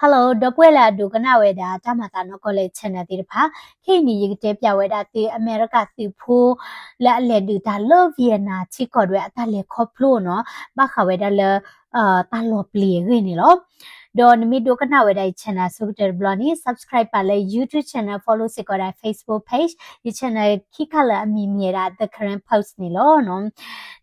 Hello ဒီပုၢ်ဝဲၢ်လၢအဒိကနၣ်ဝဲဒၣ်တၢ်မၤသးနီၢ်ကီၢ်လၢ channel သ့ၣ်တဖၣ်, ခဲအံၤန့ၣ် ယကတဲပၠးဝဲဒၣ်သု အမဲရကၤသုးဖိ လၢအလဲၤဒုးတၢ်လၢ Vietnam ထံကီၢ်ဒၣ်ဝဲအတၢ်လဲၤခီဖျိနီၤ, ဘၣ်ဃးဝဲဒၣ်လၢ တၢ်လီၤပျံၤအဂ့ၢ်န့ၣ်လီၤ. ဒီးနမ့ၢ်ဒိကနၣ်ဝဲဒၣ်ယ channel ဆိကတၢၢ်တဘျီန့ၣ် subscribe ပာ်လၢ YouTube channel, follow စ့ၢ်ကီးဒၣ် Facebook page, ယ channel ခံခါလၢအမံၤမ့ၢ်ဝဲဒၣ် The Karen Post န့ၣ်လီၤ.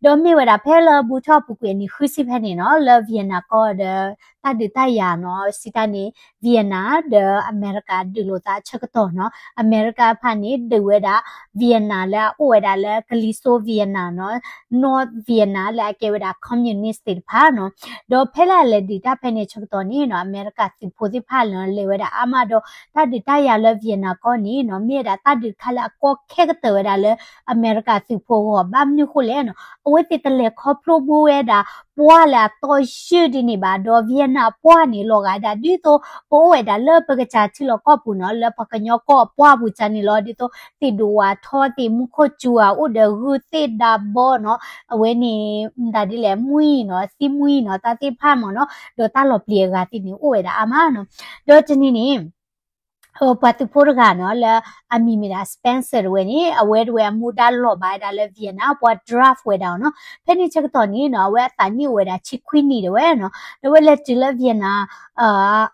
ဒီးမ့ၢ်ဝဲဒၣ်ဖဲလၢဘူးထီၣ်အပူၤကွံာ်အနံၣ်ဃုဆံဖဲန့ၣ်နီၤ, လၢ Vietnam ကီၢ်ဒီး တၢ်ဒုးတၢ်ယၤနီၤ, စံးတၢ်န့ၣ် Vietnam ဒီးအမဲရကၤဒုးလိာ်သးအဆၢကတီၢ်နီၤ, အမဲရကၤတဖၣ်န့ၣ် ဒုးဝဲဒၣ် Vietnam လၢအအိၣ်ဝဲဒၣ်လၢကလံၤစိး Vietnam နီၤ, North Vietnam လၢအကဲဝဲဒၣ် communist သ့ၣ်တဖၣ်နီၤ. ဒီးဖဲလၢအလဲၤဒုးတၢ်ဖဲန့ၣ်အဆၢကတီၢ်န့ၣ်နီၤ, အမဲရကၤသုးဖိသ့ၣ်တဖၣ်လၢလဲၤဝဲဒၣ်အါမးဒီး တၢ်ဒုးတၢ်ယၤလၢ Vietnam ကီၢ်န့ၣ်နီၤ, မ့ၢ်ဝဲဒၣ်တၢ်ဒုးတခါလၢအကီခဲကတၢၢ်ဝဲဒၣ်လၢအမဲရကၤသုးဖိအဂီၢ်, ဘၣ်မနုၤဃိလဲၣ်နီၤ, အဝဲသ့ၣ်တလဲၤခီဖျိဘၣ်ဝဲဒၣ် ပှၢ်လၢအတီယုၢ်ဒ်န့ၣ်ဘၣ်, ဒီး Vietnam အပှၢ်န့ၣ် လီၤဂာ်ဒၣ်ဒ်သိး ပအိၣ်ဝဲဒၣ်လၢပကစၢ်ထံလီၢ်ကီၢ်ပူၤနီၤ, လၢပှၤကညီကီၢ်အပှၢ်ပူၤကန့ၣ်လီၤ, ဒ်သိးသ့ၣ်ဒိၣ်ဝးထီ သ့ၣ်မူခိၣ်စူၤ အအိၣ်ဒီးဂုၢ်သ့ၣ်ဒါဘီနီၤ, အဝဲန့ၣ် မတၤဒ်လဲၣ် မှံနီၤ, သံမှံနီၤ, တၢ်သ့ၣ်တဖၣ်မ့ၢ်နီၤ, ဒီးတၢ်လီၤပျံၤအဂၤသ့ၣ်န့ၣ် အိၣ်ဝဲဒၣ်အါမးနီၤ. ဒီးတနံၤန့ၣ် ပှၤသုးဖိတဂၤနီၤ လၢအမံၤမ့ၢ်ဒၣ် Spencer တဝဲန့ၣ်, အဝဲတဝဲအမူဒါလီၤဘၣ်ဝဲဒၣ်လၢ Vietnam ပှၤ draft ဝဲဒၣ်နီၤ, ဖဲန့ၣ်ဆၢကတီၢ်န့ၣ်နီၤ, အဝဲအသးနံၣ်အိၣ်ဝဲဒၣ်ဆံခွံနံၣ်တဝဲနီၤ, ဒီးအဝဲလဲၤတုၤလၢ Vietnam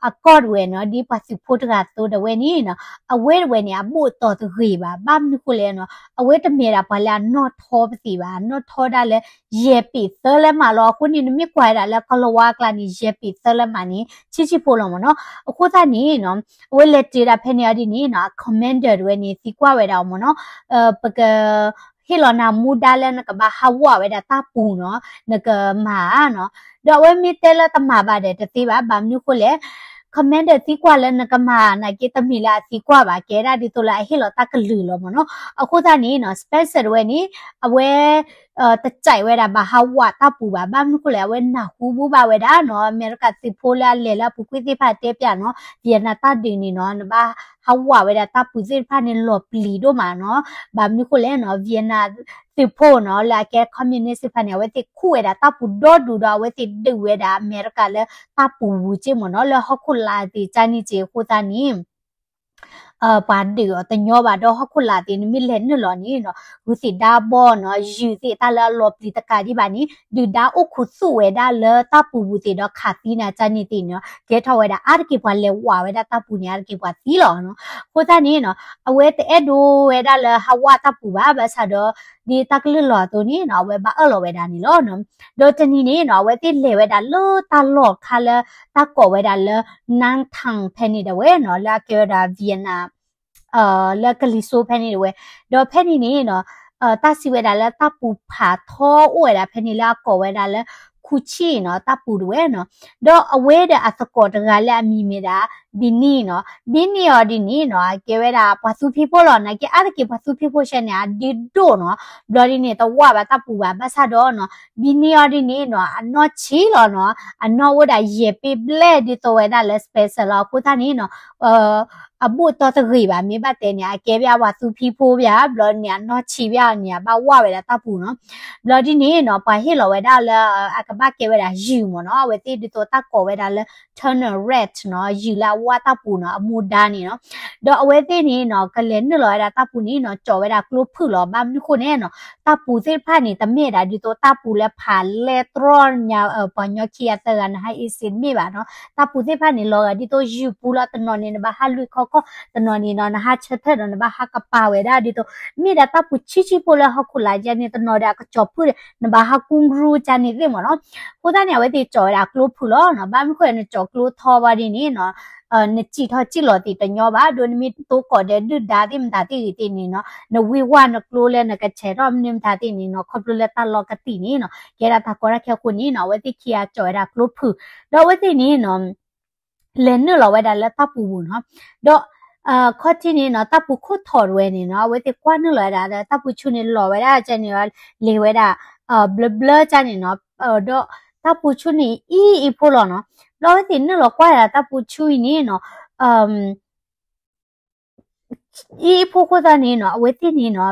အကီၢ်တဝဲနီၤ, ဒ်ပှၤသုးဖိတဂၤအသိးတဝဲန့ၣ်နီၤ, အဝဲတဝဲန့ၣ် အဘိၣ်အတီၢ်တဂ့ၤဘၣ်, ဘၣ်မနုၤဃိလဲၣ်နီၤ, အဝဲတမ့ၢ်ဒၣ်ပှၤလၢအနီၣ်ထီပသ့ၣ်ဘၣ်, နီၣ်ထီဒၣ်လၢ ယဲၢ်ပ့ၤသၢလဲမးလီၤ. အဃိန့ၣ် နမ့ၢ်ကွၢ်ဝဲဒၣ်လၢကလၤဝါအကျါန့ၣ် ယဲၢ်ပ့ၤသၢလဲမးန့ၣ် ဆံးဆံးဖိလီၤမ့ၢ်နီၤ. အဃိသတးန့ၣ်နီၤ, အဝဲလဲၤတုၤဒၣ်ဖဲန့ၣ်အီၤဒ်န့ၣ်နီၤ, အ commander တဝဲန့ၣ် သံကွၢ်ဝဲဒၣ်အီၤမ့ၢ်နီၤ, ပက ဟ့ၣ်လီၤနၤမူဒါလၢနကဘၣ်ဟးဝးဝဲဒၣ်တၢ်ပူၤနီၤ, နကမၤဧါနီၤ. ဒီးအဝဲမ့ၢ်တဲလၢတမၤဘၣ်ဒီးတသ့ဘၣ်, ဘၣ်မနုၤဃိလဲၣ် commander သံကွၢ်လၢနကမၤနာ်က့ တမ့ၢ်လၢအသံကွၢ်ဘၣ်, ကဲဒၣ်ဒ်သိးလၢအဟ့ၣ်လီၤတၢ်ကလုၢ်လီၤမ့ၢ်နီၤ. အဃိသတးန့ၣ်နီၤ, Spencer တဝဲန့ၣ် အဝဲ တစဲးဝဲဒၣ်ဘၣ်ဟးဝးတၢ်ပူၤဘၣ်, ဘၣ်မနုၤဃိလဲၣ် အဝဲနၢ်ဟူဘၣ်ဝဲဒၣ်နီၤ, အမဲရကၤသုးဖိလၢအလဲၤလၢအပူၤကွံာ်သ့ၣ်တဖၣ်တဲပၠးနီၤ, Vietnam တၢ်ဒုးန့ၣ်နီၤ, နဘၣ်ဟးဝးဝဲဒၣ်တၢ်ပူၤသ့ၣ်တဖၣ်န့ၣ် လီၤပျံၤဒိၣ်မးနီၤ. ဘၣ်မနုၤဃိလဲၣ်နီၤ, Vietnam သုးဖိနီၤ လၢအကဲ communist သ့ၣ်တဖၣ်န့ၣ် အဝဲသ့ၣ်ခူၣ်ဝဲဒၣ်တၢ်ပူၤဒီဒူၣ်ဒီး အဝဲသ့ၣ်ဒုးဝဲဒၣ်အမဲရကၤလၢတၢ်ပူၤပူၤက့မ့ၢ်နီၤ, လၢဟီၣ်ခိၣ်လာ်သ့ၣ်ကန့ၣ်က့အဃိသတးန့ၣ် ပှၤဒုးအီၤတညီဘၣ်ဒီး ဟီၣ်ခိၣ်လာ်သ့ၣ် နမ့ၢ်လဲၤနုာ်လီၤန့ၣ်နီၤ, ဂုၢ်သ့ၣ်ဒါဘီနီၤ, ယုၢ်သ့ၣ်တၢ်လၢအလီၤပျံၤတကးဒံးဘၣ်န့ၣ် ဒုၣ်ဒါအိၣ်ခူသူၣ်ဝဲဒၣ်လၢတၢ်ပူၤပူၤသ့ၣ်ဒီးခးသံနၤကန့ၣ်သ့ၣ်နီၤ, ကဲထီၣ်ဝဲဒၣ်အါတက့ၢ်ပှၤလဲၤဝးဝဲဒၣ်တၢ်ပူၤန့ၣ် အါတက့ၢ်ပှၤသံလီၤနီၤ. အဃိသတးန့ၣ်နီၤ, အဝဲတအဲၣ်ဒိးဝဲဒၣ်လၢဟးဝးတၢ်ပူၤဘၣ်, ဘၣ်ဆၣ်ဒီး ဒ်တၢ်ကလုၢ်လီၤအသိးန့ၣ်နီၤ, အဝဲဘၣ်အၢၣ်လီၤဝဲဒၣ်န့ၣ်လီၤနီၤ. ဒီးတနံၤန့ၣ်နီၤ, အဝဲသ့ၣ်လဲၤဝဲဒၣ်လၢတၢ်လီၢ်ခါလၢတၢ်ကိးဝဲဒၣ်လၢ Nang Thang ဖဲန့ၣ်ဒၣ်ဝဲနီၤ, လၢအကဲဝဲဒၣ် Vietnam လၢကလံၤစိးဖဲန့ၣ်ဒၣ်ဝဲ, ဒီးဖဲန့ၣ်န့ၣ်နီၤ, တၢ်စံးဝဲဒၣ်လၢတၢ်ပူၤဖးထီအိၣ်ဝဲဒၣ်ဖဲန့ၣ်လၢအကိးဝဲဒၣ်လၢ ခူဆံၣ်နီၤ, တၢ်ပူၤဒၣ်ဝဲနီၤ. ဒီးအဝဲဒီးအသကိးတဂၤလၢအမံၤမ့ၢ်ဒၣ် Bini နီၤ, Bini အီၤဒ်န့ၣ်နီၤ, အကဲဝဲဒၣ်ပှၤသူဖံးဖိလီၤ, နာ်က့အါတက့ၢ်ပှၤသူဖံးဖိဆဲန့ၣ် အဒုဒိၣ်နီၤ, ဘျီဒ်န့ၣ် တဝးဘၣ်တၢ်ပူၤဘၣ်, ဘၣ်ဆၣ်ဒီးနီၤ, Bini အီၤဒ်န့ၣ်နီၤ, အနီၢ်ဆံးလီၤနီၤ, အနီၢ်အိၣ်ဒၣ်ယဲၢ်ပ့ၤဘျဲၣ် ဒ်သိးဝဲဒၣ်လၢ Spencer လီၤ. အဃိသတးန့ၣ်နီၤ, အဘိၣ်တီတဂ့ၤဘၣ်, မ့ၢ်ဘၣ်တဲန့ၣ် အကဲဘၣ်ပှၤသူဖံးဖိဘၣ်, ဘျီန့ၣ် အနီၢ်ဆံးဘၣ်န့ၣ် အဘၣ်ဝးဝဲဒၣ်တၢ်ပူၤနီၤ. ဘျီဒ်န့ၣ်နီၤ, ပှၤဟ့ၣ်လီၤဝဲဒၣ်လၢ အကဘၣ်ကဲဝဲဒၣ်ယုၢ်မ့ၢ်နီၤ, အဝဲသ့ၣ်ဒ်သိးတၢ်ကိးဝဲဒၣ်လၢ Tunnel Rat နီၤ, ယုၢ်လၢအဝးတၢ်ပူၤနီၤ, အမူဒါန့ၣ်နီၤ. ဒီးအဝဲသ့ၣ်န့ၣ်နီၤ, ကလဲၤနုာ်လီၤဝဲဒၣ်တၢ်ပူၤန့ၣ်နီၤ, ကၠီၤဝဲဒၣ်ကျိဖုၣ်လီၤ, ဘၣ်မနုၤဃိန့ၣ်နီၤ, တၢ်ပူၤသ့ၣ်တဖၣ်န့ၣ် တမ့ၢ်ဒၣ်ဒ်သိးတၢ်ပူၤလၢဖးလဲတြီညါ, ပှၤကညီခံဂၤသၢဂၤနဟး easy တမ့ၢ်ဘၣ်နီၤ. တၢ်ပူၤသ့ၣ်တဖၣ်န့ၣ် လီၤဂာ်ဒ်သိးယုၢ်ပူၤလီၤ, တနီၤန့ၣ် နဘၣ်ဟးလွံၢ်ခီခီ, တနီၤန့ၣ်နီၤ, နဟးဆၢထၢၣ်ဒီး နဘၣ်ဟးကပၤဝဲဒၣ်ဒ်သိး, မ့ၢ်ဒၣ်တၢ်ပူၤဆံးဆံးဖိလၢဟီၣ်ခိၣ်လာ်ယဲန့ၣ်, တနီၤဒီးအကၠီၤဖုၣ်ဒီး နဘၣ်ဟးကူကရူကန့ၣ်သ့ၣ်မ့ၢ်နီၤ. အဃိသတးန့ၣ် အဝဲသ့ၣ်ကၠီၤဝဲဒၣ်ကျိဖုၣ်လီၤနီၤ, ဘၣ်မနုၤဃိနကၠီၤကျိထီဘၣ်ဒ်န့ၣ်နီၤ, နစံၣ်ထီၣ်စံၣ်လီၤသ့ၣ်တညီဘၣ်, ဒီးနမ့ၢ်တိကိးဒီးဒုၣ်ဒါသ့ၣ်မတၤသ့ၣ်ဂ့ၤသ့ၣ်န့ၣ်နီၤ, နဝ့ၢ်ဝၢ်နကျိလၢနကဆဲးထီၣ်မနုၤမတၤသ့ၣ်န့ၣ်နီၤ, ခီဖျိလၢတၢ်လီၢ်ကတံာ်န့ၣ်နီၤ, ကဲဒၣ်တၢ်ကီတၢ်ခဲအဃိန့ၣ်နီၤ, အဝဲသ့ၣ်ခံဂၤကၠီၤဝဲဒၣ်ကျိဖုၣ်, ဒီးအဝဲသ့ၣ်န့ၣ်နီၤ လဲၤနုာ်လီၤဝဲဒၣ်လၢတၢ်ပူၤပူၤနီၤ, ဒီး ခီၣ်ထံးန့ၣ်နီၤ, တၢ်ပူၤခိၣ်ထီၣ်တဝဲန့ၣ်နီၤ, အဝဲသ့ၣ်ကွၢ်နုာ်လီၤဝဲဒၣ်ဒီး တၢ်ပူၤဆူၣ်န့ၣ်လီၤဝဲဒၣ်ကန့ၣ်, လဲၤဝဲဒၣ် ဘျၢဘျၢကန့ၣ်နီၤ, ဒီးတၢ်ပူၤဆူၣ်န့ၣ်အံၤအံၤဖိလီၤနီၤ, ဘျီအဝဲသ့ၣ်နုာ်လီၤကွၢ်ဒၣ်တၢ်ပူၤဆူၣ်အံၤန့ၣ်နီၤ, အံၤဖိဃိသတးန့ၣ်နီၤ အဝဲသ့ၣ်န့ၣ်နီၤ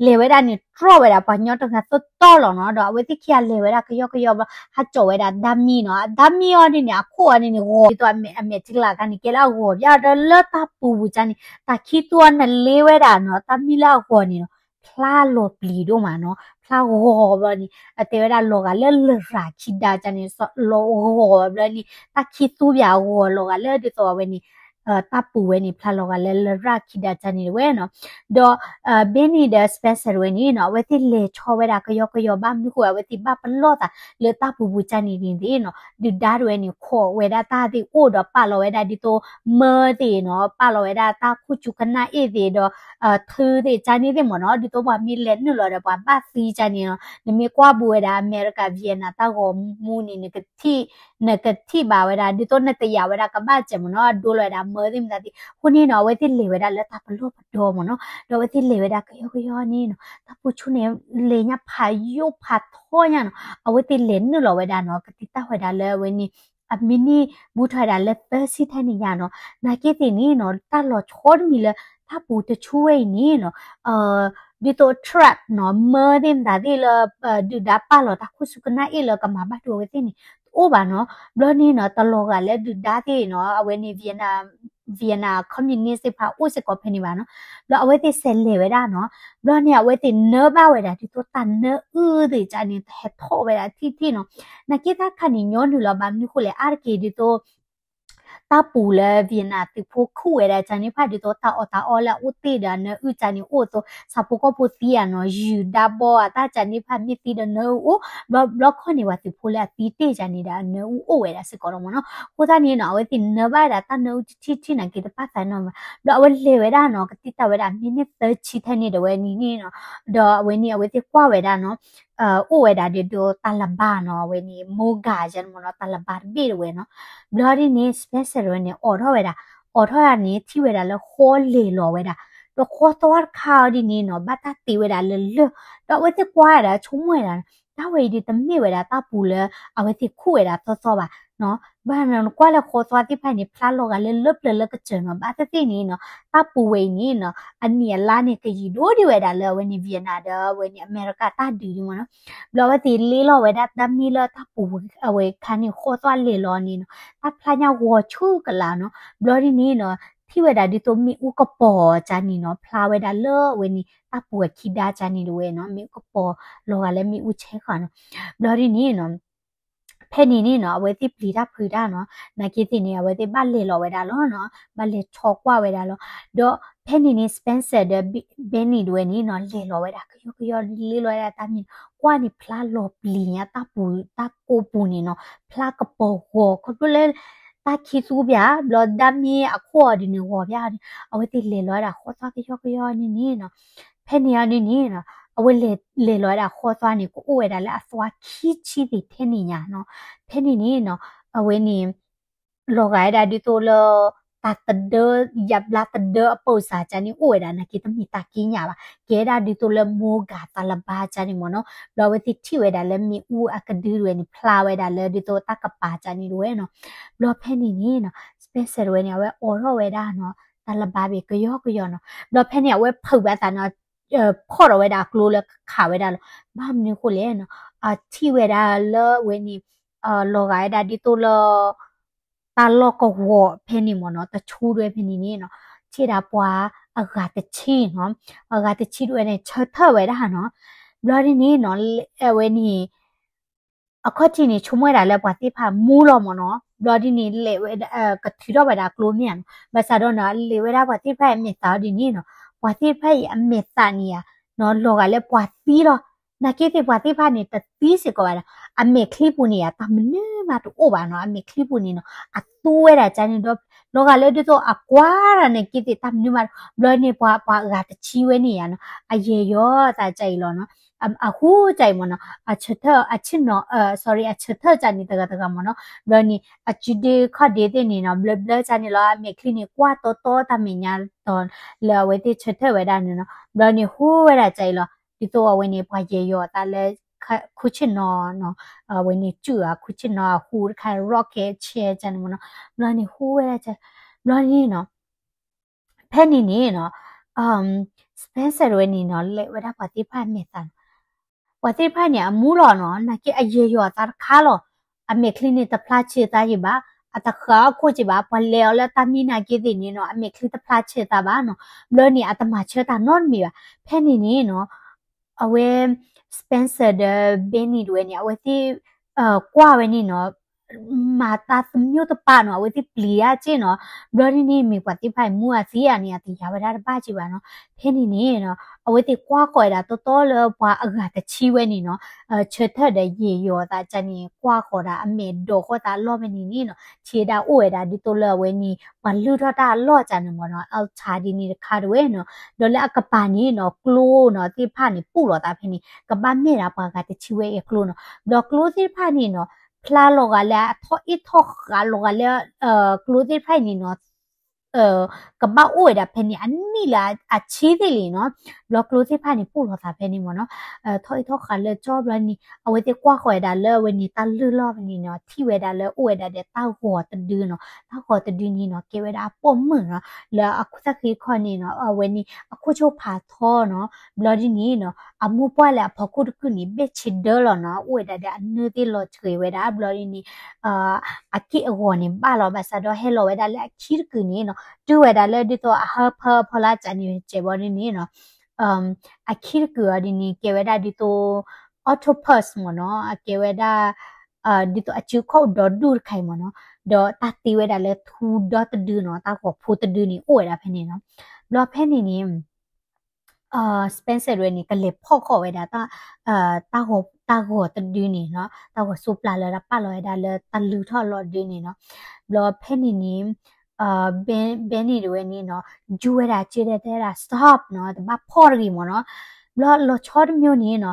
လဲၤဝဲဒၣ်န့ၣ် တြီၢ်ဝဲဒၣ်ပှၤကညီတဂၤသီတီလီၤနီၤ. ဒီးအဝဲသ့ၣ်ခံဂၤလဲၤဝဲဒၣ်ကယီကယီဘျီ ဟးကၠီဝဲဒၣ်ဒါမံနီၤ. အဒါမံအီၤဒ်န့ၣ် အခိၣ်အီၤဒ်န့ၣ် ဂီၤဒ်သိးအမဲာ်ထံကလၤခါန့ၣ် ကဲလၢအဂီၤဘၣ်ဒီး လၢတၢ်ပူၤပူၤကါန့ၣ် တၢ်ခံသူအီၤနလ့ဝဲဒၣ်နီၤ တၢ်မံလၢအဂီၤန့ၣ်နီၤ ဖျါလီၤပျံၤဒိၣ်မးနီၤ. ဖျါဂီၤဘျီန့ၣ် အတဲဝဲဒၣ်လီၤဂာ်လၢလရာ်ခံဒါကါန့ၣ် လီၤဂီၤဘျီန့ၣ် တၢ်ခံသူဘၣ်အဂီၤလီၤဂာ်လၢဒ်သိးအဝဲန့ၣ် တၢ်ပူၤဝဲန့ၣ် ဖျါလီၤဂာ်လၢလရာ်ခံဒါကါန့ၣ်တဝဲနီၤ. ဒီး Benny ဒီး Spencer တဝဲန့ၣ်နီၤ အဝဲသ့ၣ်လဲၤဆီဝဲဒၣ်ကယီကယီဘၣ်မနုၤဃိ အဝဲသ့ၣ်ဘၣ်ပလီၢ်သးလၢတၢ်ပူၤပူၤကါန့ၣ်န့ၣ်နီၤ ဒုၣ်ဒါတဝဲန့ၣ် ခိးဝဲဒၣ်တၢ်သ့ၣ်အိၣ်ဒီးပာ်လီၤဝဲဒၣ်ဒ်သိး မၢသ့ၣ်နီၤ ပာ်လီၤဝဲဒၣ်တၢ်ခိၣ်စူၤကနၣ်အ့ၣ်သ့ၣ်ဒီး ထုသ့ၣ်ကါန့ၣ်သ့ၣ်မ့ၢ်နီၤ ဒ်သိးပှၤမ့ၢ်လဲၤနုာ်လီၤဒီးပှၤဘၣ်သံကါန့ၣ်နီၤ နမ့ၢ်ကွၢ်ဘူးဝဲဒၣ်အမဲရကၤ Vietnam တၢ်ဂီၤမူန့ၣ် နကထံၣ် နကထံၣ်ဘၣ်ဝဲဒၣ် ဒ်သိးနတယာ်ဝဲဒၣ်ကဘၣ်စဲးမ့ၢ်နီၤ ဒိလီၤဝဲဒၣ်မၢသ့ၣ်မတၤသ့ၣ် အဃိန့ၣ်နီၤ အဝဲသ့ၣ်လဲၤဝဲဒၣ်လၢတၢ်ပလီၢ်ပဒီမ့ၢ်နီၤ ဒီးအဝဲသ့ၣ်လဲၤဝဲဒၣ်ကယီကယီန့ၣ်နီၤ တၢ်ပူၤဆူၣ်န့ၣ် လဲၤညါဖးယိၣ်ဖးထီညါနီၤ အဝဲသ့ၣ်လဲၤနုာ်လီၤဝဲဒၣ်နီၤ ကတံာ်တာ်ဝဲဒၣ်လၢအဝဲန့ၣ် အမံးနံးဘူးထီၣ်ဝဲဒၣ်လၢသၢဆံထဲန့ၣ်ညါနီၤ နာ်က့သ့ၣ်န့ၣ်နီၤ တၢ်လီၤဆီတမံၤလၢ တၢ်ပူၤတဆူဝဲအံၤန့ၣ်နီၤ ဒ်သိး truck နီၤ မၢသ့ၣ်မတၤသ့ၣ်လၢ ဒုၣ်ဒါပာ်လီၤတၢ်ခိၣ်စူၤကနၣ်အ့ၣ်လၢကမၤဘၣ်ဒိဝဲသ့ၣ်န့ၣ် တအိၣ်ဘၣ်နီၤ ဘျီန့ၣ်နီၤ တလီၤဂာ်လၢဒုၣ်ဒါသ့ၣ်နီၤ အဝဲန့ၣ် Vietnam Vietnam communist သ့ၣ်တဖၣ်အိၣ်စ့ၢ်ကီးဖဲန့ၣ်ဘၣ်နီၤ ဘျီအဝဲသ့ၣ်ဆဲးလဲၤဝဲဒၣ်နီၤ ဘျီန့ၣ် အဝဲသ့ၣ်နၢဘၣ်ဝဲဒၣ်ဒ်သိးတၢ်နၢအုၣ်သ့ၣ်ကါန့ၣ် ဟဲထီၣ်ဝဲဒၣ်ထံၣ်ထံၣ်နီၤ နာ်က့တၢ်ခါန့ၣ် ညီနုၢ်လီၤ ဘၣ်မနုၤဃိလဲၣ် အါတက့ၢ်ဒ်သိး တၢ်ပူၤလၢ Vietnam သုးဖိခူၣ်ဝဲဒၣ်ကါန့ၣ်တဖၣ် ဒ်သိးတၢ်အီၣ်တၢ်အီလၢအအိၣ်တ့ၢ်ဒီးအနၢအုၣ်ကါန့ၣ်အိၣ်အသိး ဆၣ်ဖိကီၢ်ဖိသံဧါနီၤ ယုၢ်ဒါဘီအတၢ်ကါန့ၣ်တဖၣ် မ့ၢ်သံဒီးနၢအုၣ်အိၣ် ဘျီဘျီခီန့ၣ် ပှၤသုးဖိလၢအသံတ့ၢ်ကါန့ၣ်ဒီးအနၢအုၣ်အိၣ်ဝဲဒၣ်စ့ၢ်ကီးလီၤမ့ၢ်နီၤ အဃိသတးန့ၣ်နီၤ အဝဲသ့ၣ်နၢဘၣ်ဝဲဒၣ်တၢ်နၢအုၣ်တထံၣ်ထံၣ်နာ်က့တပၣ်သးနီၤ ဘျီအဝဲလဲၤဝဲဒၣ်နီၤ ကတံာ်တာ်ဝဲဒၣ်မံးနံးသၢဆံထဲန့ၣ်ဒီးဝဲန့ၣ်နီၤ ဒီးအဝဲန့ၣ် အဝဲသ့ၣ်ကွၢ်ဝဲဒၣ်နီၤ အိၣ်ဝဲဒၣ်ဒ်သိးတၢ်လၢၤဘါနီၤ အဝဲန့ၣ် မိၢ်ဂၤယဲန့ၣ်မ့ၢ်နီၤ တၢ်လၢၤဘါတဘ့ၣ်တဝဲနီၤ ဘျီဒ်န့ၣ် Spencer တဝဲန့ၣ် အိးထီၣ်ဝဲဒၣ် အိးထီၣ်ဒၣ်န့ၣ် ထံၣ်ဝဲဒၣ်လၢဃီလဲၤလီၤဝဲဒၣ် ဒီးဃီသွါတခါအီၤဒ်န့ၣ်နီၤ ဘၣ်တၢ်တ့ဝဲဒၣ်လၢလၢၢ် ဒီးအဝဲသ့ၣ်ကွၢ်ဝဲဒၣ်ဆိကမိၣ်ဝဲဒၣ် တၢ်ဝဲအံၤဒ်တမ့ၢ်ဝဲဒၣ်တၢ်ပူၤလၢ အဝဲသ့ၣ်ခူၣ်ဝဲဒၣ်သီသီဘၣ် ဘၣ်နကွၢ်လၢဃီသွါသ့ၣ်တဖၣ်န့ၣ် ဖျါလီၤဂာ်လၢလၢပျၢၤလၢကစၢၢ်နီၤ ဘၣ်သ့ၣ်သ့ၣ်န့ၣ်နီၤ တၢ်ပူၤဝဲအံၤန့ၣ်နီၤ အနံၣ်အလါန့ၣ် ကယံာ်ဒိၣ်ဒံးဝဲဒၣ်လၢအဝဲန့ၣ် Vietnam ဒီးအဝဲန့ၣ် အမဲရကၤတၢ်ဒုးဒ်မ့ၢ်နီၤ ဘျီအဝဲသ့ၣ်လ့လီၤဝဲဒၣ်တၢ်မံလၢတၢ်ပူၤအဝဲခါန့ၣ် ဃီသွါလဲၤလီၤန့ၣ်နီၤ တၢ်ဖျါညါဂီၤဆူၣ်ကလာ်နီၤ ဘျီဒ်န့ၣ်နီၤ ထံၣ်ဝဲဒၣ်ဒ်သိးမ့ၣ်အူကပီၤကါန့ၣ်နီၤ ဖျါဝဲဒၣ်လၢအဝဲန့ၣ် တၢ်ပူၤအခံဒါကါန့ၣ်တဝဲနီၤ မ့ၣ်အူကပီၤလီၤဂာ်လၢမ့ၣ်အူဆဲဃီၤနီၤ ဘျီဒ်န့ၣ်နီၤ ဖဲန့ၣ်န့ၣ်နီၤ အဝဲသ့ၣ်ပျံၤတၢ်ဖုးတၢ်နီၤ နာ်က့သ့ၣ်န့ၣ် အဝဲသ့ၣ်ဘၣ်လဲၤလီၤဝဲဒၣ်လီၤနီၤ ဘၣ်လဲၤဆီကွၢ်ဝဲဒၣ်လီၤ ဒီးဖဲန့ၣ်န့ၣ် Spencer ဒီး Benny တဝဲန့ၣ်နီၤ လဲၤလီၤဝဲဒၣ် ကယီကယီလ့လီၤဝဲဒၣ်တၢ်မံနီၤ ကွၢ်န့ၣ်ဖျါလီၤပျံၤညါတၢ်ပူၤ တၢ်ကိးပူၤန့ၣ်နီၤ ဖျါကပီၤဂီၤ ခီဖျိလၢ တၢ်ခံသူဘၣ် ဘျီဒါမ့ၢ်အခိၣ်အီၤဒ်န့ၣ်ဂီၤဘၣ်အီၤန့ၣ် အဝဲသ့ၣ်လဲၤလီၤဝဲဒၣ်ဃီသွါကယီကယီန့ၣ်န့ၣ်နီၤ ဖဲန့ၣ်အီၤန့ၣ်န့ၣ်နီၤ အဝဲလဲၤလီၤဝဲဒၣ်ဃီသွါန့ၣ် ကအိၣ်ဝဲဒၣ်လၢအသွါခံဆံသ့ၣ်ထဲန့ၣ်ညါနီၤ ဖဲန့ၣ်န့ၣ်နီၤ အဝဲန့ၣ် လီၤဂာ်ဝဲဒၣ်ဒ်သိးလၢ တၢ်သဒၢ ယါဘျါသဒၢအပိာ်စၢ်ကါန့ၣ်အိၣ်ဝဲဒၣ်နာ်က့တမ့ၢ်တၢ်က့ညါဘၣ် ကဲဒၣ်ဒ်သိးလၢမိၢ်ဂၤတၢ်လၢၤဘါကါန့ၣ်မ့ၢ်နီၤ ဘျီအဝဲသ့ၣ်ထံၣ်ဝဲဒၣ်လၢမ့ၣ်အူအကဒုတဝဲန့ၣ် ဖျါဝဲဒၣ်လၢဒ်သိးတၢ်ကပၤကါန့ၣ်တဝဲနီၤ ဘျီဖဲန့ၣ်န့ၣ်နီၤ Spencer တဝဲန့ၣ် အဝဲအိးထီၣ်ဝဲဒၣ်နီၤ တၢ်လၢၤဘါဘ့ၣ်ကယီကယီနီၤ ဘျီဖဲန့ၣ် အဝဲဖုးဘၣ်သးနီၤ ဖီၣ်ထီၣ်ဝဲဒၣ်အကျိလၢခးဝဲဒၣ်လီၤ ဘၣ်မနုၤဃိလဲၣ်နီၤ အထံၣ်ဝဲဒၣ်လၢအဝဲန့ၣ် လီၤဂာ်ဝဲဒၣ်ဒ်သိးလၢ တၢ်လီၢ်ကဝီၤဖဲန့ၣ်မ့ၢ်နီၤ တဆူဒွဲဖဲန့ၣ်န့ၣ်နီၤ ထံၣ်ဒၣ်ပှၤအဂၤတဆံနီၤ အဂၤတဆံဒွဲန့ၣ် ဆၢထၢၣ်ဝဲဒၣ်နီၤ ဘျီဒ်န့ၣ်နီၤ အဝဲန့ၣ် အခီၣ်ထံးန့ၣ် ဆိကမိၣ်ဝဲဒၣ်လၢပှၤသ့ၣ်တဖၣ်မူလီၤမ့ၢ်နီၤ ဘျီဒ်န့ၣ် လဲၤဝဲ ကထုးထီၣ်ဝဲဒၣ်ကျိမ့ၢ်ဧါနီၤ ဘၣ်ဆၣ်ဒီးနီၤ လဲၤဝဲဒၣ်ပှၤသ့ၣ်တဖၣ်အမဲာ်သးအီၤဒ်န့ၣ်နီၤ ပှၤသ့ၣ်တဖၣ်အံၤအမဲာ်သးန့ၣ်ဧါ လီၤဂာ်လၢပှၤသံလီၤ နာ်က့သ့ၣ်ပှၤသ့ၣ်တဖၣ်န့ၣ် တသံစ့ၢ်ကီးဘၣ်ဒီး အမဲာ်ချံပူၤန့ၣ်ဧါ တၢ်မနုၤမးတအိၣ်ဘၣ်နီၤ အမဲာ်ချံပူၤန့ၣ်နီၤ အသူဝဲဒၣ်ကါန့ၣ်ဒီး လီၤဂာ်လၢဒ်သိးအကွၢ်တၢ်နာ်က့သ့ၣ် တၢ်မနုၤမးတအိၣ် ဘျီန့ၣ် ပှၤ ပှၤအဂၤတဆံဝဲန့ၣ်ဧါနီၤ အယဲၢ်ယီၤသးကါအံၤလီၤနီၤ အဃိကါအံၤမ့ၢ်နီၤ အဆၢထၢၣ် အဆၢထၢၣ်ကါန့ၣ်တဂၤတဂၤမ့ၢ်နီၤ ဘျီန့ၣ် အစုဒ့ခီၣ်ဒ့သ့ၣ်န့ၣ်နီၤ ဘျၢဘျၢကါန့ၣ်လီၤ အမဲာ်ချံန့ၣ် ကွၢ်တီတီတၢ်မဲာ်ညါတီၤ လၢအဝဲသ့ၣ်ဆၢထၢၣ်ဝဲဒၣ်န့ၣ်နီၤ ဘျီန့ၣ်ဟူဝဲဒၣ်ကါအံၤလီၤ ဒ်သိးအဝဲန့ၣ် ပှၤယဲၢ်ယီၤသးလၢ ခူၣ်ဆ့ၣ်နီၤနီၤ အဝဲန့ၣ်စုၣ်အခူၣ်ဆ့ၣ်နီၤအဟူတခါ rocket chair ကါန့ၣ်မ့ၢ်နီၤ ဘျီန့ၣ်ဟူဝဲဒၣ်ကါ ဘျီန့ၣ်နီၤ ဖဲန့ၣ်န့ၣ်နီၤ Spencer တဝဲန့ၣ်နီၤ လဲၤဝဲဒၣ်ပှၤသ့ၣ်တဖၣ်အမဲာ်သးနီၤ, ပှၤသ့ၣ်တဖၣ်န့ၣ် အမူလီၤနီၤ နာ်က့အယဲၢ်ယီၤအသးတခါလီၤ, အမဲာ်ချံန့ၣ်တဖျါဆၢသးယံၤဘၣ်, အတဃၣ်အခိၣ်က့ၤဘၣ်, ပှၤလဲၤအီၤလၢတၢ်မံနာ်က့သ့ၣ်န့ၣ်နီၤ အမဲာ်ချံတဖျါဆၢသးဘၣ်နီၤ, ဘျီန့ၣ် အတမၤဆၢတၢ်နီတမံၤဘၣ်. ဖဲန့ၣ်န့ၣ်နီၤ အဝဲ Spencer ဒီး Benny တဝဲန့ၣ် အဝဲသ့ၣ် ကွၢ်ဝဲန့ၣ်နီၤ မၤတၢ်သမံသပာ်နီၤ အဝဲသ့ၣ်ပျံၤဒၣ်က့ၢ်နီၤ, ဘျီဒ်န့ၣ် မ့ၢ်ပှၤသ့ၣ်တဖၣ်အံၤမူအသံဧါန့ၣ် အတယာ်ဝဲဒၣ်တဘၣ်က့ၢ်ဘၣ်နီၤ. ဖဲန့ၣ်န့ၣ်နီၤ အဝဲသ့ၣ်ကွၢ်ဃီၤဝဲဒၣ်တီတီလၢပှၤအဂၤတဆံဝဲန့ၣ်နီၤ ဆၢထၢၣ်ဒီးယဲၢ်ယီၤသးကန့ၣ် ကွၢ်ဃီၤဒၣ်အမဲာ်ဒိးဃီၤသးအလီၢ်ဖဲန့ၣ်န့ၣ်နီၤ ထံၣ်ဝဲဒၣ်အိၣ်ဝဲဒၣ်ဒ်သိးလၢအဝဲန့ၣ် ပှၤလုၢ်ထီၣ်တၢ်အလီၢ်ကန့ၣ်မ့ၢ်နီၤ altar ဒ်န့ၣ်တခါတဝဲနီၤ, ဒီးလၢအကပၤန့ၣ်နီၤ ကျိနီၤသ့ၣ်တဖၣ်န့ၣ် ပူၣ်လီၤသးဖဲန့ၣ် ကဘၣ်မ့ၢ်ဒၣ်ပှၤဂၤတဆံဝဲအကျိနီၤ, ဒီးကျိသ့ၣ်တဖၣ်န့ၣ်နီၤ ဖျါလီၤဂာ်လၢအထီၣ်အ့ၣ်ထီၣ်ဃးလီၤဂာ်လၢ ကျိသ့ၣ်တဖၣ်အံၤန့ၣ်နီၤ ကဘၣ်အိၣ်ဝဲဒၣ်ဖဲန့ၣ် အနံၣ်လၢအဆံသ့ၣ်လံနီၤ, ဘျီကျိသ့ၣ်တဖၣ်န့ၣ် ပူၣ်လီၤသးဖဲန့ၣ်မ့ၢ်နီၤ, ထီၣ်အ့ၣ်ထီၣ်ဃးလၢကၠီဘျီန့ၣ် အဝဲသ့ၣ်ကွၢ်ဃီၤဝဲဒၣ်လၢအဝဲန့ၣ် တၢ်လုၢ်လီၢ်ဖဲန့ၣ်နီၤ ထံၣ်ဝဲဒၣ်လၢအိၣ်ဝဲဒၣ်ဒီးတၢ်ဂီၤတဒုနီၤ, တၢ်ဂီၤတဒုန့ၣ်နီၤ ကဲဝဲဒၣ်အပိာ်မုၣ်နီၤ, လၢအခိၣ်သၣ်ဃံတခီန့ၣ်နီၤ အဝဲန့ၣ် အခိၣ်ဆိၣ်ဖးထီနီၤ, ဘျီဒ်န့ၣ်နီၤ အမိၢ်ပှၢ်လၢအဖီခိၣ်တကုၢ်န့ၣ် ဘ့ၣ်ဆ့ဒၢလီၤနီၤ, အိၣ်ဝဲဒၣ်ဒီးအနၢသ့ၣ်လီၤဆှဲးဝဲဒၣ် ဘျီဒ်န့ၣ် အက့ၢ်အဂီၤန့ၣ် ဘၣ်လီၤဘၣ်ဆၣ်ဒီးဟဲလီၤဝဲဒၣ်လၢအခံတကုာ်န့ၣ်နီၤ တုၤဝဲဒၣ်လၢဒ်သိးအဟၢဖၢဖီလာ်ကန့ၣ် ကဲဘျီဒ်န့ၣ်နီၤ အခံတကုာ်အီၤဒ်န့ၣ် ကဲဝဲဒၣ်ဒ်သိး octopus မ့ၢ်နီၤ, အကဲဝဲဒၣ် ဒ်သိးအစုခီၣ်ဒီဒူၣ်တခါအံၤမ့ၢ်နီၤ, ဒီးတၢ်တ့ဝဲဒၣ်လၢထူဒီတဒုနီၤ, တၢ်ဂီၤဖိတဒုန့ၣ် အိၣ်ဝဲဒၣ်ဖဲန့ၣ်နီၤ, ဘျီဖဲန့ၣ်န့ၣ် Spencer တဝဲန့ၣ် ကလဲၤဖီၣ်ဃီၤဝဲဒၣ် တၢ်ဂီၤတဒုန့ၣ်နီၤ, တၢ်ဂီၤစိးပျၢ်လၢတၢ်ပာ်လီၤဝဲဒၣ်လၢတၢ်လုၢ်ထီၣ်အလီၢ်တဒုန့ၣ်နီၤ, ဘျီဖဲန့ၣ်န့ၣ် Benny တဝဲန့ၣ်နီၤ ယူၤဝဲဒၣ်က့ၤဒီးတဲဒၣ် stop နီၤ, တဘၣ်ဖီၣ်တဂ့ၤမ့ၢ်နီၤ, ဘျီလီၤဆီတမံၤန့ၣ်နီၤ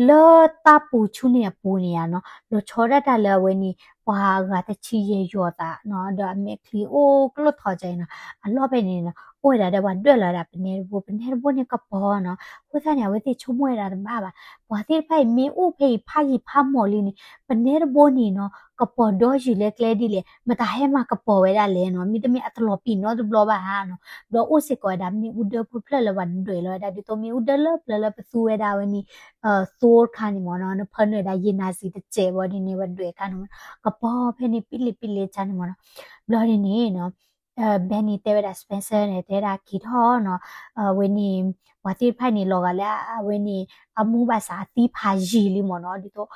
လၢတၢ်ပူၤဆူန့ၣ်အပူၤန့ၣ်ဧါနီၤ, လီၤဆီဒၣ်တၢ်လၢအဝဲန့ၣ် ပှၤဂၤတဆံယဲၢ်ယီၤသးနီၤ, ဒီးအမဲာ်ချံအိၣ်ကျိၣ်ထီၣ်ကၢအံၤနီၤ, အလီၢ်ဖဲန့ၣ်နီၤ အိၣ်ဝဲဒၣ်ဒီးပှၤဒွဲၣ်လီၤဝဲဒၣ်ပနဲတဘိ, ပနဲတဘိန့ၣ်ကပီၤနီၤ, အဃိသတးန့ၣ် အဝဲသ့ၣ်ဆိကမိၣ်ဝဲဒၣ်တဘၣ်ဘၣ်, ပှၤသ့ၣ်တဖၣ်အံၤမ့ၢ်အိၣ်ဖဲအံၤဖးယံာ်ဖးမီၢ်လံန့ၣ် ပနဲတဘိန့ၣ်နီၤ ကပီၤဒီယုာ်လၢကျဲဒ်လဲၣ်, မတၤဟဲမၤကပီၤဝဲဒၣ်လဲၣ်နီၤ, မ့တမ့ၢ်အတလီၤပံာ်နီတဘျီဘၣ်ဧါနီၤ, ဘျီအိၣ်စ့ၢ်ကီးဝဲဒၣ်မ့ၣ်အူဒၢဖိတဖျၢၣ်လၢပှၤဒွဲၣ်လီၤဝဲဒၣ် ဒ်သိးမ့ၣ်အူဒၢလၢပျၢၤလၢပသူဝဲဒၣ်ဝဲန့ၣ် သိတခါန့ၣ်မ့ၢ်နီၤ, နဖၢနုာ်ဝဲဒၣ်ယဲၢ်နၤစံးတစဲးဘၣ်ဒ်န့ၣ် ပှၤဒွဲၣ်အခါန့ၣ်မ့ၢ်နီၤ, ကပီၤဖဲန့ၣ်ပံလ့ပံလ့ကၢန့ၣ်မ့ၢ်နီၤ, ဘျီဒ်န့ၣ်နီၤ Benny တဲဝဲဒၣ် Spencer န့ၣ် တဲဒၣ်က့ၤထီၣ်နီၤ, ဝဲန့ၣ် ပှၤသ့ၣ်တဖၣ်န့ၣ် လီၤဂာ်လၢအဝဲန့ၣ် အမူဘၣ်ဆၣ်အသံဖးယံာ်လံမ့ၢ်နီၤ, ဒ်သိး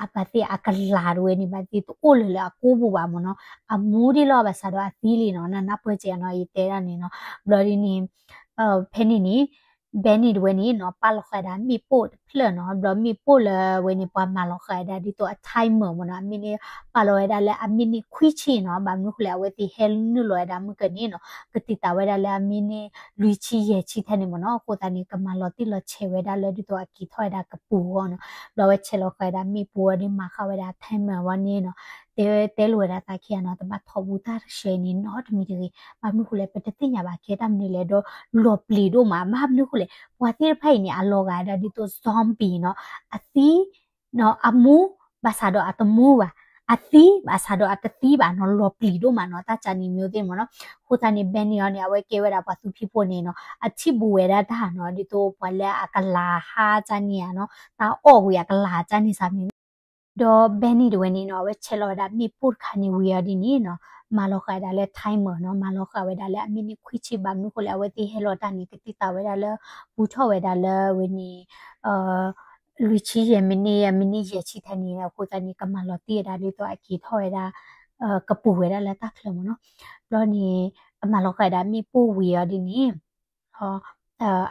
အဘၣ်သ့ၣ်အကလၤတဝဲန့ၣ် ဘၣ်သ့ၣ်တအိၣ်လၢၤလၢအကိာ်ပူၤဘၣ်မ့ၢ်နီၤ, အမူဒ်လီၤဘၣ်ဆၣ်ဒီးအသံလံနီၤ, နနၢ်ပၢၢ်ကဲနီၤ ယတဲဒၣ်န့ၣ်နီၤ, ဘျီဒ်န့ၣ် ဖဲန့ၣ်န့ၣ် Benny တဝဲန့ၣ်နီၤ ပာ်လီၤဃာ်ဒၣ်မ့ၣ်ပိၢ်တဖျၢၣ်နီၤ, ဘျီမ့ၣ်ပိၢ်လၢဝဲန့ၣ် ပှၤမၤလီၤဃာ်ဒၣ်ဒ်သိးအ timer မ့ၢ်နီၤ, အမ့ၢ်န့ၣ် ပာ်လီၤဝဲဒၣ်လၢအမံးနံးခွံဆံနီၤ, ဘၣ်မနုၤဃိလဲၣ် အဝဲသ့ၣ်ဟဲနုာ်လီၤဝဲဒၣ်မုၢ်ကန့ၣ်နီၤ, ကတံာ်တာ်ဝဲဒၣ်လၢအမံးနံးလွံၢ်ဆံယဲၢ်ဆံထဲန့ၣ်မ့ၢ်နီၤ, အဃိသတးန့ၣ် ကမၤလီၤတံၢ်လီၤဆဲးဝဲဒၣ်လၢဒ်သိးအက့ၤထီၣ်ဝဲဒၣ်ကပူၤအဂီၢ်နီၤ, ဘျီဝဲဆဲးလီၤဃာ်ဝဲဒၣ်မ့ၣ်ပိၢ်ဝဲန့ၣ် မၤဃာ်ဝဲဒၣ် timer ဝဲန့ၣ်နီၤ, တဲတဲလိာ်ဝဲဒၣ်သးခံဂၤနီၤ, တဘၣ်ထီၣ်ဘူးတၢ်တဆှဲန့ၣ် နီတမံၤတဂ့ၤ, ဘၣ်မနုၤဃိလဲၣ် ပတသ့ၣ်ညါဘၣ်ကဲတၢ်မနုၤလဲၣ်ဒီး လီၤပျံၤဒိၣ်မး, ဘၣ်မနုၤဃိလဲၣ် ပှၤသ့ၣ်တဖၣ်အံၤန့ၣ် အလီၤဂာ်ဒၣ်ဒ်သိး zombie နီၤ, အသံ အမူ ဘၣ်ဆၣ်ဒီးအတမူဘၣ်, အသံ ဘၣ်ဆၣ်ဒီးအတသံဘၣ်နီၤ, လီၤပျံၤဒိၣ်မးနီၤ, တၢ်ကၢန့ၣ်မ့ၢ်သ့ၣ်မ့ၢ်နီၤ, အဃိသတးန့ၣ် Benny အီၤန့ၣ် အဝဲကဲဝဲဒၣ်ပှၤသူဖံးဖိန့ၣ်နီၤ, အထံၣ်ဘူးဝဲဒၣ်တၢ်နီၤ, ဒ်သိးပှၤလၢအကလၤဟါကၢန့ၣ်ဧါနီၤ, တၢ်အီၣ်ဝံၤအကလၤကၢန့ၣ်စ့ၢ်မ့ၢ် ဒီး Benny တဝဲန့ၣ်နီၤ, အဝဲဆဲးလီၤဝဲဒၣ်မ့ၣ်ပိၢ်တခါန့ၣ်ဝံၤအီၤဒ်န့ၣ်နီၤ, မၤလီၤဃာ်ဝဲဒၣ်လၢ timer နီၤ, မၤလီၤဃာ်ဝဲဒၣ်လၢအမံးနံးခွံဆံ, ဘၣ်မနုၤဃိလဲၣ် အဝဲသ့ၣ်ဟဲလီၤတၢ်န့ၣ် ကတံာ်တာ်ဝဲဒၣ်လၢ ဘူးထီၣ်ဝဲဒၣ်လၢဝဲန့ၣ် လွံၢ်ဆံယဲၢ်မံးနံး, မံးနံးယဲၢ်ဆံထဲန့ၣ်, အဃိသတးန့ၣ် ကမၤလီၤတံၢ်ဝဲဒၣ်ဒ်သိးအက့ၤထီၣ်ဝဲဒၣ် ကပူၤဝဲဒၣ်လၢတၢ်ချၢမ့ၢ်နီၤ. ဘျီန့ၣ် အမၤလီၤဃာ်ဝဲဒၣ်မ့ၣ်ပိၢ်ဝံၤအီၤဒ်န့ၣ်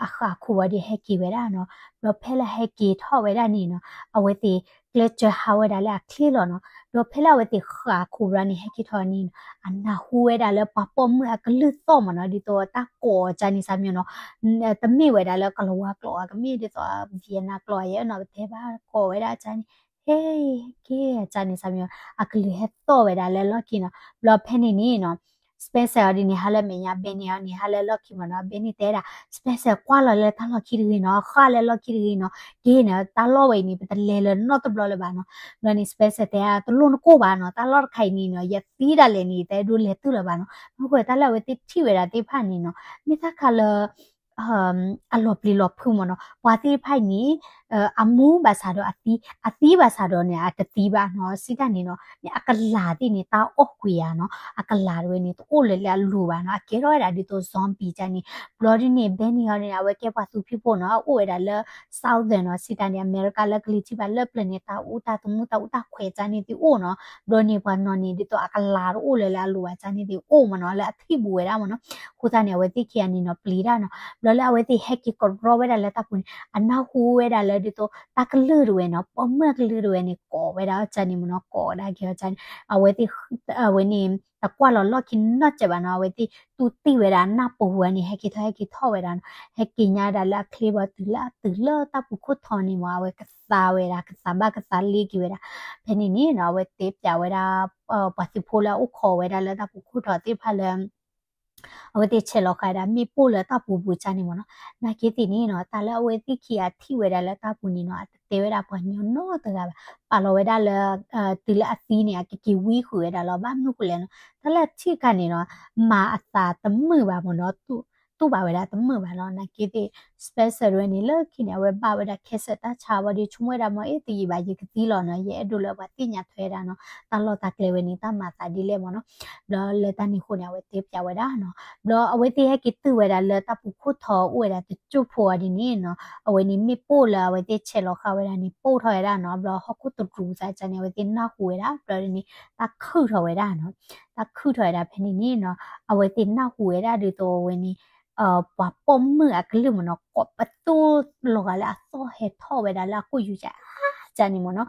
အဃၢ်ခိၣ်ဝဲဒၣ်ဟဲက့ၤဝဲဒၣ်နီၤ. ဘျီဖဲလၢဟဲက့ၤထီၣ်ဝဲဒၣ်န့ၣ်နီၤ, အဝဲသ့ၣ်ကျဲးစၢးဟးဝဲဒၣ်လၢအချ့လီၤနီၤ. ဒီးဖဲလၢအဝဲသ့ၣ်ဃၢ်ခိၣ်ဘျီန့ၣ် ဟဲက့ၤထီၣ်န့ၣ်နီၤ, အနၢ်ဟူဝဲဒၣ်လၢပှၤပိာ်မုၣ်အကလုၢ်သီၣ်မ့ၢ်နီၤ, ဒ်သိးတၢ်ကိးအကၢန့ၣ်စ့ၢ်မ့ၢ်နီၤ, တမ့ၢ်ဝဲဒၣ်လၢကလၤဝါကျိာ်ဧါ, ကမ့ၢ်ဒ်သိး Vietnam ကျိာ်ဧါ, ယဲနီၤ ပတဲဘၣ်ကိးဝဲဒၣ်ကၢန့ၣ် ဟဲက့ၤကၢန့ၣ်စ့ၢ်မ့ၢ်နီၤ, အကလုၢ်ဟဲသီၣ်ဝဲဒၣ်လၢလီၢ်ခံနီၤ. ဘျီဖဲန့ၣ်န့ၣ်နီၤ Spencer အီၤဒ်န့ၣ် ဟါလၢအမဲာ်ညါ Benny အီၤန့ၣ် ဟါလၢအလီၢ်ခံမ့ၢ်နီၤ, Benny တဲဒၣ် Spencer ကွၢ်လီၤလၢတၢ်လီၢ်ခံတဂ့ၤနီၤ, ဃၣ်လၢလီၢ်ခံတဂ့ၤနီၤ, က့ၤန့ၣ် တၢ်လီၢ်ဝဲအံၤန့ၣ် ပတလဲၤလၢၤနီတဘျီလၢၤဘၣ်နီၤ. ဘျီန့ၣ် Spencer တဲ တလိၣ်နကိၢ်ဘၣ်နီၤ, တၢ်လီၢ်တခါအံၤန့ၣ်နီၤ ယသံဒၣ်လဲာ်န့ၣ် တအဲၣ်ဒိးလဲၤတုၤလၢၤဘၣ်နီၤ. မ့ၢ်ဃိတၢ်လၢအဝဲသ့ၣ်ထံၣ်ဝဲဒၣ်သ့ၣ်တဖၣ်န့ၣ်နီၤ မ့ၢ်တၢ်ခါလၢ အလီၤပျံၤလီၤဖုးမ့ၢ်နီၤ, ပှၤသ့ၣ်တဖၣ်အံၤန့ၣ် အမူဘၣ်ဆၣ်ဒီးအသံ, အသံဘၣ်ဆၣ်ဒီးန့ၣ် အတသံဘၣ်နီၤ, စံးတၢ်န့ၣ်နီၤ, မ့ၢ်အကလၤသ့ၣ်န့ၣ် တၢ်အီၣ်ကွံာ်ဧါနီၤ, အကလၤတဝဲန့ၣ် တအိၣ်လၢၤလၢအလိၤဘၣ်နီၤ, အကဲထီၣ်ဝဲဒၣ်ဒ်သိး zombie ကန့ၣ်. ဘျီဒ်န့ၣ် Benny အီၤန့ၣ် အဝဲကဲပှၤသူဖံးဖိနီၤ, အအိၣ်ဝဲဒၣ်လၢ Southern နီၤ, စံးတၢ်န့ၣ် အမဲရကၤလၢကလံၤထံးဘၣ်လၢပျၢၤန့ၣ် တၢ်အူတၢ်သမူတၢ်အူတၢ်ခွဲးကန့ၣ်သ့ၣ်အိၣ်နီၤ, ဘျီန့ၣ်ပှၤနီၢ်န့ၣ် ဒ်သိးအကလၤတအိၣ်လၢၤလၢအလိၤဘၣ်ကန့ၣ်သ့ၣ်အိၣ်မ့ၢ်နီၤ, လၢအထံၣ်ဘူးဝဲဒၣ်မ့ၢ်နီၤ, အဃိသတးန့ၣ် အဝဲသ့ၣ်ခံဂၤန့ၣ်နီၤ ပျံၤတၢ်နီၤ, ဘျီလၢအဝဲသ့ၣ်ဟဲက့ၤကရီဝဲဒၣ်လၢတၢ်ပူၤန့ၣ် အနၢ်ဟူဝဲဒၣ်လၢဒ်သိး တၢ်ကလုၢ်တဝဲနီၤ, ပိာ်မုၣ်အကလုၢ်တဝဲန့ၣ် ကိးဝဲဒၣ်အီၤကန့ၣ်မ့ၢ်နီၤ, ကိးဝဲဒၣ်က့ၤအီၤကန့ၣ်, အဝဲသ့ၣ် အဝဲန့ၣ် တကွၢ်လီၤလီၢ်ခံနီတစဲးဘၣ်နီၤ, အဝဲသ့ၣ်တူၢ်တံၢ်ဝဲဒၣ်နၢ်ပူၤဝဲန့ၣ် ဟဲက့ၤထီၣ်ဟဲက့ၤထီၣ်ဝဲဒၣ်နီၤ, ဟဲက့ၤညါဝဲဒၣ်လၢအချ့ဘၣ်တုၤလၢအတုၤလၢတၢ်ပူၤခိၣ်ထီန့ၣ်မ့ၢ် အဝဲကသါဝဲဒၣ် ကသါဘၣ်ကသါလ့က့ၤဝဲဒၣ်, ဖဲန့ၣ်န့ၣ်နီၤ အဝဲတဲပျးဝဲဒၣ် ပှၤသုးဖိလၢအအိၣ်ခိးဝဲဒၣ်လၢတၢ်ပူၤခိၣ်ထီသ့ၣ်တဖၣ်လၢ အဝဲသ့ၣ်ဆဲးလီၤဃာ်ဝဲဒၣ်မ့ၣ်ပိၢ်လၢတၢ်ပူၤပူၤကန့ၣ်မ့ၢ်နီၤ, နာ်က့သ့ၣ်န့ၣ်နီၤ တၢ်လၢအဝဲသ့ၣ်ခံဂၤထံၣ်ဝဲဒၣ်လၢတၢ်ပူၤန့ၣ်နီၤ အတတဲဝဲဒၣ်ပှၤညီနီတဂၤဘၣ်, ပာ်လီၤဝဲဒၣ်လၢ တုၤလၢအသံန့ၣ် အကက့ၤဝံဃုာ်ဝဲဒၣ်လီၤ, ဘၣ်မနုၤဃိလဲၣ်နီၤ, တၢ်လၢအထံၣ်အခါန့ၣ်နီၤ မၤအသးတမုာ်ဘၣ်မ့ၢ်နီၤ, တူၢ်ဘၣ်ဝဲဒၣ်တမုာ်ဘၣ်လီၤ, နာ်က့သ့ၣ် Spencer တဝဲန့ၣ် လၢခံန့ၣ် အဝဲဘၣ်ဝဲဒၣ်ခဲစၢၣ်တၢ်ဆါဝံၤဒီး ဆိကမိၣ်ဝဲဒၣ်မ့ၢ် အ့ တယံာ်ဘၣ် ယကသံလီၤနီၤ, ယအဲၣ်ဒိးလၢပှၤသ့ၣ်ညါထွဲဒၣ်နီၤ တၢ်လီၢ်တၢ်ကျဲဝဲန့ၣ် တၢ်မၤသးဒ်လဲၣ်မ့ၢ်နီၤ, ဘျီလၢတၢ်န့ၣ်အဃိန့ၣ် အဝဲတဲပျးဝဲဒၣ်နီၤ, ဘျီအဝဲသ့ၣ်ဟဲက့ၤတုၤဝဲဒၣ်လၢတၢ်ပူၤခိၣ်ထီအိၣ်ဝဲဒၣ်တစိၢ်ဖိအီၤဒ်န့ၣ်နီၤ, အဝဲန့ၣ်မ့ၣ်ပိၢ်လၢအဝဲသ့ၣ်ဆဲးလီၤဃာ်ဝဲဒၣ်န့ၣ် ပိၢ်ထီၣ်ဝဲဒၣ်နီၤ, ဘျီဟီၣ်ခိၣ်တရူးသးကန့ၣ် အဝဲသ့ၣ်နၢ်ဟူဝဲဒၣ်, ဘျီဒ်န့ၣ် တၢ်ခုၣ်ထီၣ်ဝဲဒၣ်နီၤ, တၢ်ခုၣ်ထီၣ်ဝဲဒၣ်ဖဲန့ၣ်န့ၣ်နီၤ, အဝဲသ့ၣ်နၢ်ဟူဝဲဒၣ်ဒ်သိးအဝဲန့ၣ် ပှၤပိာ်မုၣ်အကလုၢ်မ့ၢ်နီၤ ကိးပသူလီၤဂာ်လၢအသီၣ်ဟဲထီၣ်ဝဲဒၣ်လၢအကိာ်ယူၤကန့ၣ်မ့ၢ်နီၤ,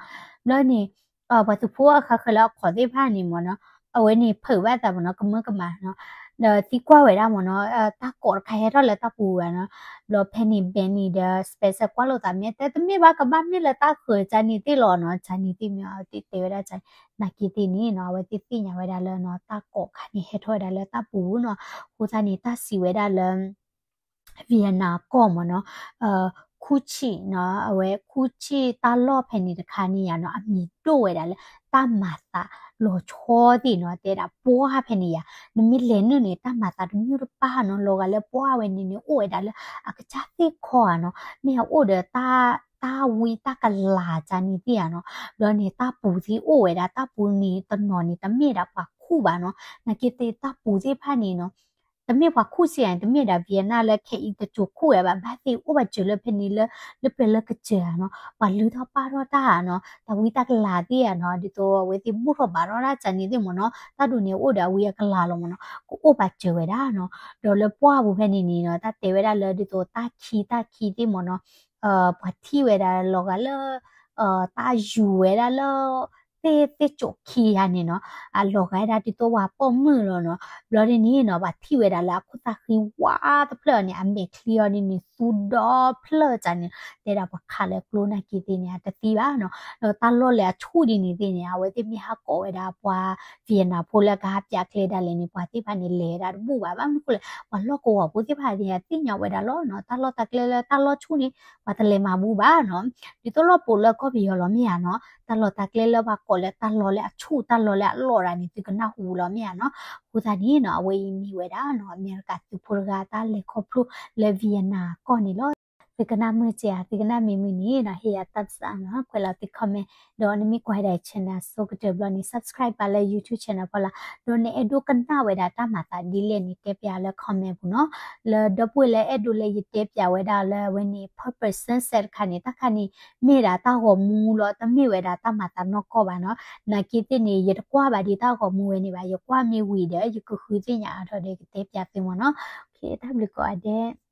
ဘျီန့ၣ် ပှၤသုးဖိအဃးဃၢၤလၢအခီၣ်သ့ၣ်တဖၣ်န့ၣ်မ့ၢ်နီၤ, အဝဲန့ၣ်ဖုးဘၣ်သးမ့ၢ်နီၤ ကမၢကမၣ်နီၤ, ဒီးသံကွၢ်ဝဲဒၣ်မ့ၢ်နီၤ, တၢ်ကိးတခါဟဲထီၣ်လၢတၢ်ပူၤဘၣ်နီၤ, ဘျီဖဲန့ၣ် Benny ဒီး Spencer ကွၢ်လိာ်သးမ့ၢ်တဲတမ့ၢ်ဘၣ် ကဘၣ်မ့ၢ်လၢတၢ်ဃၢၤကန့ၣ်သ့ၣ်လီၤနီၤ, ကန့ၣ်သ့ၣ်မ့ၢ်အဝဲသ့ၣ်တဲဝဲဒၣ်ကန့ၣ်, နာ်က့သ့ၣ်န့ၣ်နီၤ အဝဲသ့ၣ်သ့ၣ်ညါဝဲဒၣ်လၢနီၤ တၢ်ကိးခါန့ၣ်ဟဲထီၣ်ဝဲဒၣ်လၢတၢ်ပူၤနီၤ, အဃိသတးန့ၣ် တၢ်စံးဝဲဒၣ်လၢ Vietnam ကီၢ်မ့ၢ်နီၤ, ခူၣ်ဆံၣ်နီၤ, အဝဲခူၣ်ဆံၣ်တၢ်လီၢ်ဖဲန့ၣ်တခါန့ၣ်ယါနီၤ အမံၤဒိၣ်ဝဲဒၣ်လၢ တၢ်မၤသးလီၤဆီသ့ၣ်နီၤ, တဲဒၣ်ပှၢ်ဖဲန့ၣ်ယါ, နမ့ၢ်လဲၤနုာ်န့ၣ် တၢ်မၤသးတမုာ်တပၢ်နီၤ, လီၤဂာ်လၢပှၢ်ဝဲန့ၣ်န့ၣ် အိၣ်ဝဲဒၣ်လၢအကစၢ်သ့ၣ်ခီဧါနီၤ, မ့ၢ်အအိၣ်ဒီး တၢ်ဝံတၢ်ကလၤကန့ၣ်သ့ၣ်ဧါနီၤ, ဘျီန့ၣ် တၢ်ပူၤသ့ၣ်အိၣ်ဝဲဒၣ်, တၢ်ပူၤန့ၣ်တနီၤန့ၣ် တမ့ၢ်ဒၣ်ပှၤခူၣ်ဘၣ်နီၤ, နာ်က့သ့ၣ်တၢ်ပူၤသ့ၣ်တဖၣ်န့ၣ်နီၤ တမ့ၢ်ပှၤခူၣ်စ့ၢ်ဧါန့ၣ် တမ့ၢ်ဒၣ် Vietnam လၢခဲအံၤတစိၤခူၣ်ဝဲဘၣ်, ဘၣ်သ့ၣ်အိၣ်ဘၣ်စၢၤလၢဖဲန့ၣ်လၢ လၢပျၢၤလၢကစၢၤဧါနီၤ, ပှၤလုၢ်ထီၣ်ပာ်ထီၣ်တၢ်ဧါနီၤ, တၢ်ဝံတၢ်ကလၤသ့ၣ်ဧါနီၤ, ဒ်သိးအဝဲသ့ၣ်ဘူၣ်ထီၣ်ဘါထီၣ်တၢ်ကန့ၣ်သ့ၣ်မ့ၢ်နီၤ, တၢ်ဒိးန့ၣ်အိၣ်ဒီးအဝံအကလၤလီၤမ့ၢ်နီၤ, ကအိၣ်ဘၣ်စၢၤဝဲဒၣ်နီၤ, ဒီးလၢပှၢ်ပူၤဖဲန့ၣ်န့ၣ်နီၤ တၢ်တဲဝဲဒၣ်လၢဒ်သိးတၢ်ခံတၢ်ခံသ့ၣ်မ့ၢ်နီၤ, ပှၤထံၣ်ဝဲဒၣ်လီၤဂာ်လၢ တၢ်ယူၤဝဲဒၣ်လၢ သ့ၣ်သ့ၣ်ကိးခံဂၤန့ၣ်နီၤ, အလီၤဂာ်ဝဲဒၣ်ဒ်သိးပှၤပိာ်မုၣ်လီၤနီၤ, ဘျီဒ်န့ၣ်နီၤ ပှၤထံၣ်ဝဲဒၣ်လၢအခိၣ်သၣ်ဃံဝါတဖျၢၣ်န့ၣ် အမဲာ်ချံအီၤဒ်န့ၣ် သူဒီဖျၢၣ်ကန့ၣ်, တဲဒၣ်ပှၤခးလၢကျိနာ်က့သ့ၣ်န့ၣ် အတသံဘၣ်နီၤ, ဒီးတၢ်လီၢ်လၢအဆူၣ်ဒ်န့ၣ်သ့ၣ်န့ၣ် အဝဲသ့ၣ်မ့ၢ်ဟးကိးဝဲဒၣ်ပှၤ Vietnam ဖိလၢကဟးပၠးကျဲဒၣ်လဲာ်န့ၣ် ပှၤသ့ၣ်တဖၣ်န့ၣ် လဲၤဒၣ်တဘူၣ်ဘၣ်, ဘၣ်မနုၤဃိလဲၣ် ပှၤလီၢ်ကဝီၤဖိသ့ၣ်တဖၣ်န့ၣ် သ့ၣ်ညါဝဲဒၣ်လီၤနီၤ, တၢ်လီၢ်တၢ်ကျဲလၢတၢ်လီၢ်ဆူၣ်န့ၣ် ပှၤတလဲၤမၤဘူၣ်ဘၣ်နီၤ, ဒ်သိးလီၢ်ပူၤလၢကီၢ်ပယီၤလီၤမ့ၢ်ဧါနီၤ, တၢ်လီၢ်တၢ်ကျဲလၢပှၤကိးလၢတၢ်လီၢ်လၢအဆူၣ် တၢ်လီၢ်လၢအလီၢ်ဒၣ်န့ၣ် သုကနၢ်ဟူလီၤမ့ၢ်ဧါနီၤ, အဃိသတးန့ၣ်နီၤ အဝဲအံၤမ့ၢ်ဝဲဒၣ်နီၤ အမဲရကၤသုးဖိတဂၤတၢ်လဲၤခီဖျိလၢ Vietnam ကီၢ်န့ၣ်လီၤ. သုကနၣ်မုာ်စ့ၢ်ဧါ, သုကနၣ်မံၤမုာ်န့ၣ်နီၤ ဟ့ၣ်ယၤ thumbs up နီၤ, ကွဲးလီၤသု comment, ဒီးနမ့ၢ်ကွၢ်ဒၣ် channel ဆိကတၢၢ်ဘျီန့ၣ် subscribe ပာ်လၢ YouTube channel ဖီလာ်, ဒီးနအဲၣ်ဒိးကနၣ်ဝဲဒၣ်တၢ်မၤသးဒ်လဲၣ်န့ၣ် တဲပျးလၢ comment ပူၤနီၤ, လၢဒီပုၢ်ဝဲၢ်လၢအဲၣ်ဒိးလၢယတဲပျးဝဲဒၣ်လၢအဝဲန့ၣ် purpose sunset တခါန့ၣ် တၢ်ခါန့ၣ် မ့ၢ်ဒၣ်တၢ်ဂီၤမူလီၤ, တမ့ၢ်ဝဲဒၣ်တၢ်မၤသးနီၢ်ကီၢ်ဘၣ်နီၤ, နာ်က့သ့ၣ်န့ၣ် ယတကွၢ်ဘၣ်ဒ်တၢ်ဂီၤမူဝဲန့ၣ်ဘၣ်, ယကွၢ်မ့ၢ်ဝံၤဒီး ယကဃုသ့ၣ်ညါအါထီၣ်ဒီး ယကတဲပျးသုမ့ၢ်နီၤ, တၢ်ဘျုးကိးဂၤဒဲး.